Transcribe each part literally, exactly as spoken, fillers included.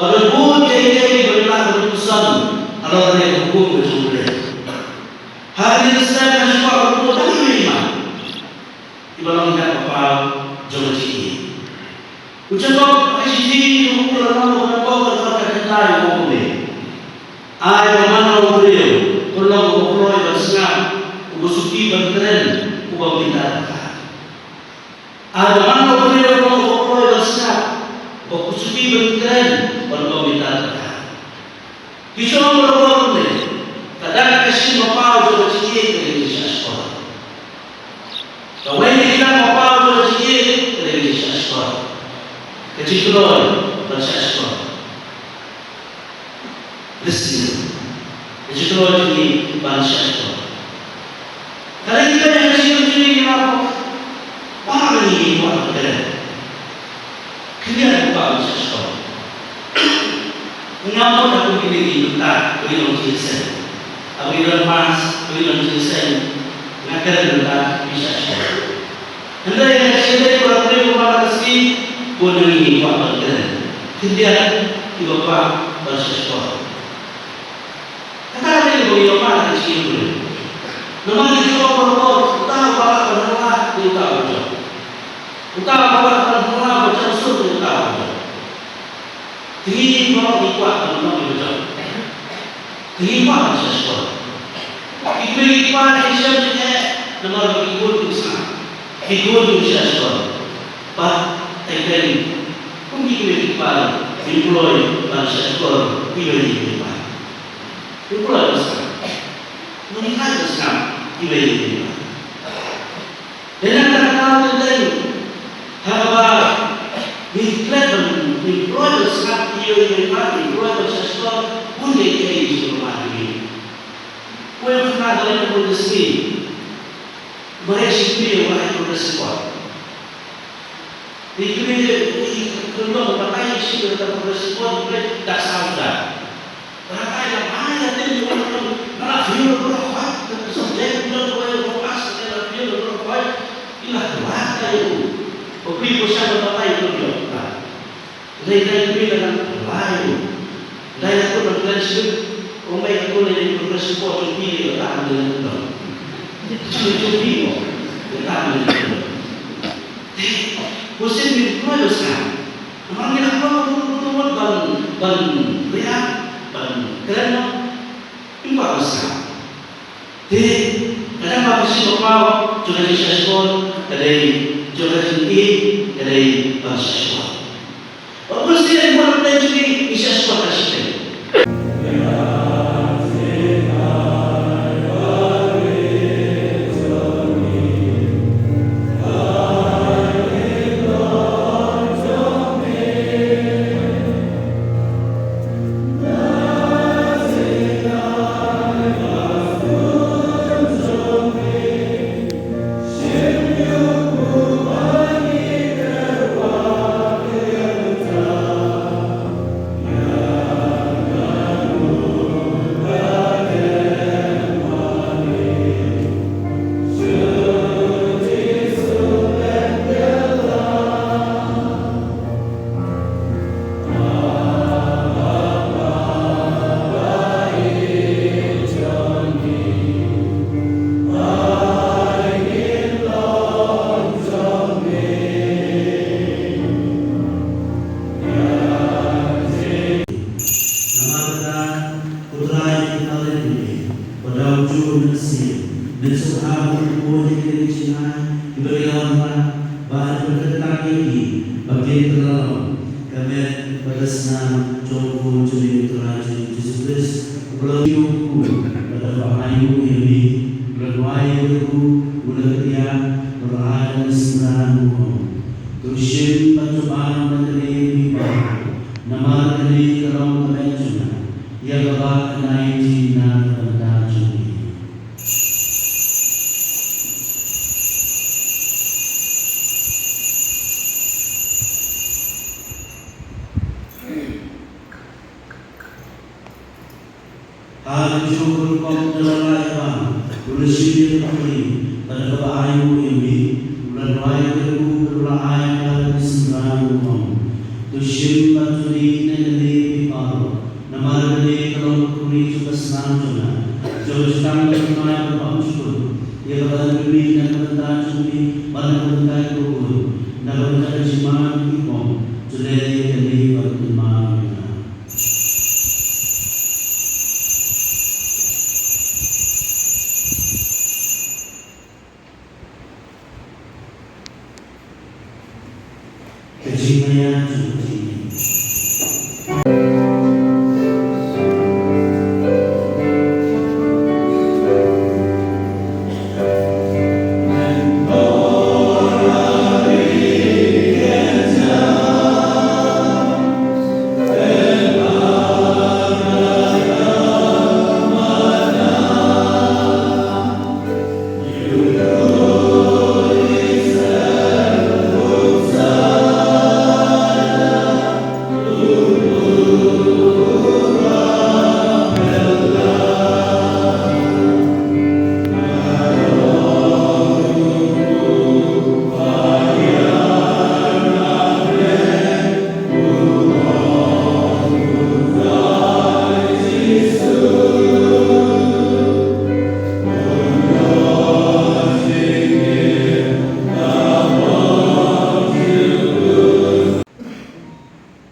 Ba don bun kiei kiei ba ngi lah ban ïohsngew halor kane ka hukum ka jong U Blei. Ha kane ka step nga shu kwah ban ong tang ïa i mei i mei iba long ïa ka paw jong ka jingïeit. U Jakob ha ka shithi u ong, la long ba ka paw ka long ka kynta ïa u Blei. Ai ba man la u briew un long uba kloi ban sngap, uba suki ban kren, uba bynta. Ar ba man la u briew un long uba kloi ban sngap, uba suki ban kren bad uba bynta. Ki jong u la ong ne, ka dak ka shin ba paw jong ka jingïeit ka dei ka jingshah shkor. Kawei ka dak ba paw jong ka jingïeit ka dei ka jingshah shkor. Ka jingkloi ban shah shkor. Listening. Ka jingkloi jong ngi ban shah shkor. Ka dei ka jingkloi jong ngi ban, ba ngi kwah ban kren. Khyndiat ngi kwah ban shah shkor. Nga mut ha kum kine ki bynta, ha kum ki jingïaseng. Ha kum ki don mass, ha kum ki don jingïaseng. Nga kren bynta ki shah shkor. Hynrei nga sngewthuh ba la kren ba la ka sngi, bun na ngi kwah ban kren. Khyndiat kiba kwah ban shah shkor. Kata ka dei kaba ngi ïoh mad ha ka jingim. Namar ngi ïoh ba la, uta uba lah ban hangla ïa uta uba jop. Uta uba lah ban hangla ba jop suk ïa uta uba jop. Te ngi baroh ngi kwah ban long kiba jop. Te ngi kwah ban shah shkor. Ki kmie ki kpa ki shem jingeh namar ba ki khun ki sngap, ki khun ki shah shkor. Bad te kren kum ki kmie ki kpa, ngim kloi ban shah shkor ïa ki kmie ki kpa. Ngim kloi ban sngap. Ngim kloi ban sngap ïa ki kmie ki kpa. Dei na kata ka daw teng teng ha kaba ngi klet ban, ngi kloi ban sngap ïa u, ïa u, ngi kloi ban shah shkor, bun kiei kiei ki jingmane. Wei u khynnah ba la ïoh progress, mareh shi taïew ba la ïoh progress report. Ngi klet, ngi klet ban batai shi taïew ka progress report, ngi klet da saw da. Batai ïa, ai ïa, te ïa, nga la fail baroh khoit, ka subject nga la fail baroh khoit, nga la fail baroh khoit. Ïa la, batai ïa u. Ba phi, ba sha, ba batai ïa u. Dei, dei, phi la, la ïa u. Dei, la, tu, la, la, shi. O mei, tu, la, la, la, shi, ko, tu, phi, la, la, la, la, la. Shi, tu, phi, ko. La, la, la, la, la. Te, ko sien ni, ko, la, sa. Namar ngi la kwah ban, ban, ban, ban, ban, ban kren noh, ym kwah ban sngap. Te, ka dang ba ka shin ba paw jong ka jingshah shkor ka dei, jong ka jingïeit ka dei ban shah shkor. Bad bun sien bun hapdeng jong ngi ngi shah shkor ka shiteng. Namar kata, ko Trai, ngi kynmaw ïa me, ba da u juh mynsiem, men sngewbha ban pynbeit ïa kine ki jingai kiba ngi la wanrah, ba pynkyntang ïa ki ba kin kylla long ka met bad ka snam jong u Khun jong me, u Trai jong ngi Jisu Khrist, uba la ïoh u, bad uba ai u ïa me, uba la duwai ïa u, u la kyndiah, uba la ai ïa u synran, u ong: To shim bad to bam na kane ka mihphang, namar kane ka long ka met jong nga, ïa kaba ngan aiti na ka bynta jong me. Ha kajuh ka rukom da la lah ïa bam, u la shim ïa ka kri, bad da kaba ai u ïa me, u la duwai ïa u, bad u la ai ïa ka synran, u ong: To shim bad to dih na kane bynta jong phi bad na ka bynta ki bakhuid, na ka bynta ka jingman ki kong, to leh ïa kane bad kynmaw ïa nga. Ka jingmaian jong ka jingim.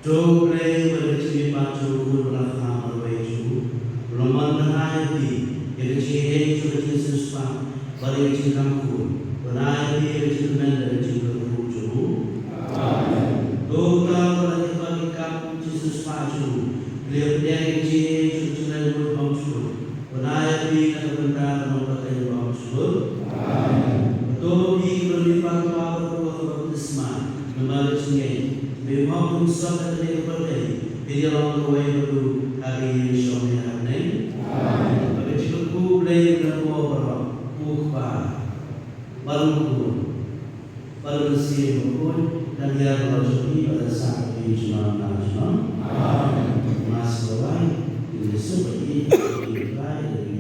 To U Blei, ba da ka jingmihpat jong u Khun ba la kham marwei jong u, u la mon ban ai ïa phi ïa ka jingïakhun jong ka jingsiewspah bad ïa ka jingkham khun, ban ai ïa phi ïa ka jingkmen da ka jingkyrkhu jong u. Amen. To uta uba la ïoh ban ïakam jingsiewspah jong u, u la ïoh pdiang ïa ka jingïakhun jong ka jingleit luid bymjukut, ban ai ïa phi na ka bynta ka nongpateng bymjukut. Amen. Ba to phi kiba la mihpat lypa bad ruh ha ka baptisma namar ka jingngeit, ba ym hok ban sot ha kane ka pyrthei, phin ïalong kawei bad u ha ka ïing shong ha bneng. Amen. Ba ka jingkyrkhu U Blei un don bad phi baroh, U Kpa bad U Khun bad U Mynsiem Bakhuid, kan ïar bad jong phi bad kan sah bad phi junom la junom. Amen. Mas kawei, ngin ïasuk bad phi, phi Trai.